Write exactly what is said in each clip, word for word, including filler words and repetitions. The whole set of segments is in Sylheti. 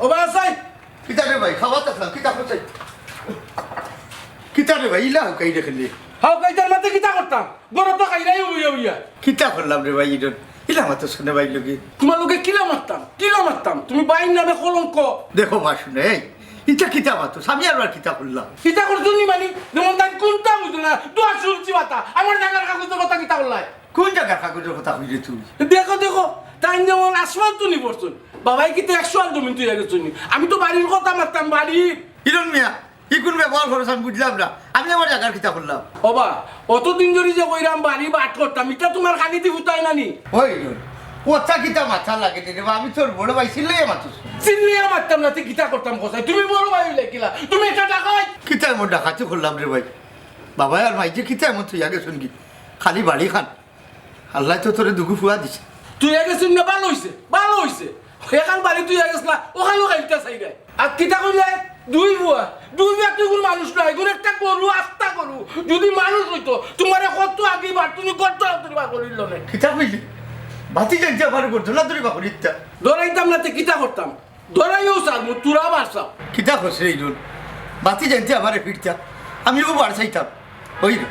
ও বা আছাই। কিতা রে ভাই, খাওয়াত আছলাম, কিতা করছাই? কিতা রে ভাই, ইলা হুকাই রেখে নি? হাউকাইতার মাঝে কিতা করতাম? ঘরো তো খাইরাই বইয়া বইয়া। কিতা করলাম রে ভাই, ইডন? ইলা মাতো শুনে ভাই লোকে। তোমার লগে কিলা মারতাম? কিলা মারতাম? তুমি বাইর নামে কলঙ্ক। দেখো বা শুনে, এই, ইটা কিতা মাতো? আমি আর আর কিতা করলাম? কিতা করছো নি মানি? যেমন তাই কোনটা বুঝো না, দোয়া শুনছি মাতা। আমার জাগার কাগজর কথা কিতা করলাই? কোন জাগার কাগজর কথা কইরে তুই? দেখো, দেখো, তাই যেমন আসমান তো নি পড়ছুন। বাবাই কিতা একশো আর জমিন তুই গেছো নি? আমি তো বাড়ির কথা মারতাম, বাড়ি। ইরন মিয়া, ই কোন ব্যবহার করছ আমি বুঝলাম না। আমি আমার জাগার কিতা করলাম? ওবা, অতদিন ধরি যে কইরাম বাড়ি বাট করতাম, ইটা তোমার খানিতি ফুটায় না নি? ওই ইরন, কথা কিতা মাথা লাগে রে বা, আমি তোর বড় ভাই চিল্লাইয়া মাতুস। চিল্লাইয়া মারতাম না, তুই কিতা করতাম কোথায়? তুমি বড় ভাই হইলে কিলা? তুমি একটা ডাকাই। কিতা এমন ডাকাতি করলাম রে ভাই? বাবাই আর মাই যে কিতা এমন থইয়া গেছুন কি? খালি বাড়ি খান। আল্লায় তো তোরে দুগু ফুয়া দিছে। তুই আগে শুন না, ভালো হইছে, ভালো হইছে। এখান বাড়ি তুই আগে গেছলা, ওখানেও খাইতে চাই না। আর কিতা কইলে? দুই বুয়া, দুই বুয়া তুই কোন মানুষ নয়, কোন একটা গরু, আস্তা গরু। যদি মানুষ হইতো, তোমারে কত আগে বার, তুমি কত আগে বার করিল না। কিতা কইলি? বাতি জানতে আমার গর্দনা ধরে বাকরিতা। ধরাইতাম না, তে কিতা করতাম? ধরাইও স্যার, মু তুরা মারছাও। কিতা করছে এই রোল? বাতি জানতে আমারে ফিরতা, আমিও বার চাইতাম। ওই রে,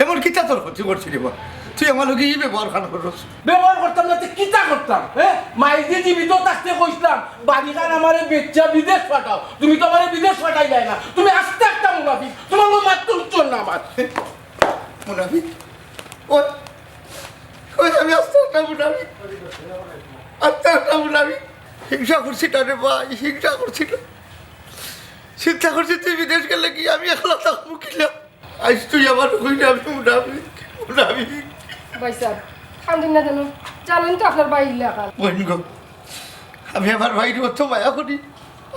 এমন কিতা তোর ক্ষতি করছি রে বা? তুই আমার লগে ই ব্যবহার খান করস। ব্যবহার করতাম না, তুই কিতা করতাম? হ্যাঁ, মাইজি জীবিত থাকতে কইছিলাম, বাড়িখান আমারে বেচ্চা বিদেশ পাঠাও। তুমি তো আমারে বিদেশ পাঠাই যায় না, তুমি আস্তে একটা মুনাফিক। তোমার লোক মাত্র উচ্চর না আমার। মুনাফিক? ওই, ওই আমি আস্তে একটা মুনাফিক, আস্তে একটা মুনাফিক। হিংসা করছি না রে ভাই, হিংসা করছি না। চিন্তা করছি তুই বিদেশ গেলে কি আমি একলা থাকবো কিনা? আইজ তুই আমার কই না, আমি মুনাফিক, মুনাফিক। ভাই সাহেব, কান্দুন না কেন? জানেন তো আপনার ভাই ইলাকান। বইন গো, আমি আমার ভাইরে অত মায়া করি।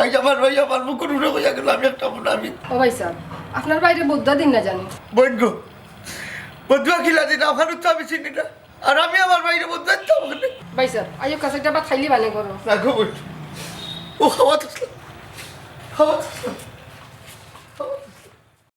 আইজ আমার ভাই আমার মুখর উপরে কইয়া গেল আমি একটা মুনাফিক। ও ভাই সাহেব, আপনার ভাইরে বদুয়া দিন না জানি। বইন গো, বদুয়া কিলা দিন, আমার তো আমি চিনি না। আর আমি আমার ভাইরে বদুয়া দিতাম কেনে? ভাই সাহেব, আইও কাছে একটা ভাত খাইলি বানে করো। না গো বইন, ও খাওয়াত আছলাম, খাওয়াত আছলাম।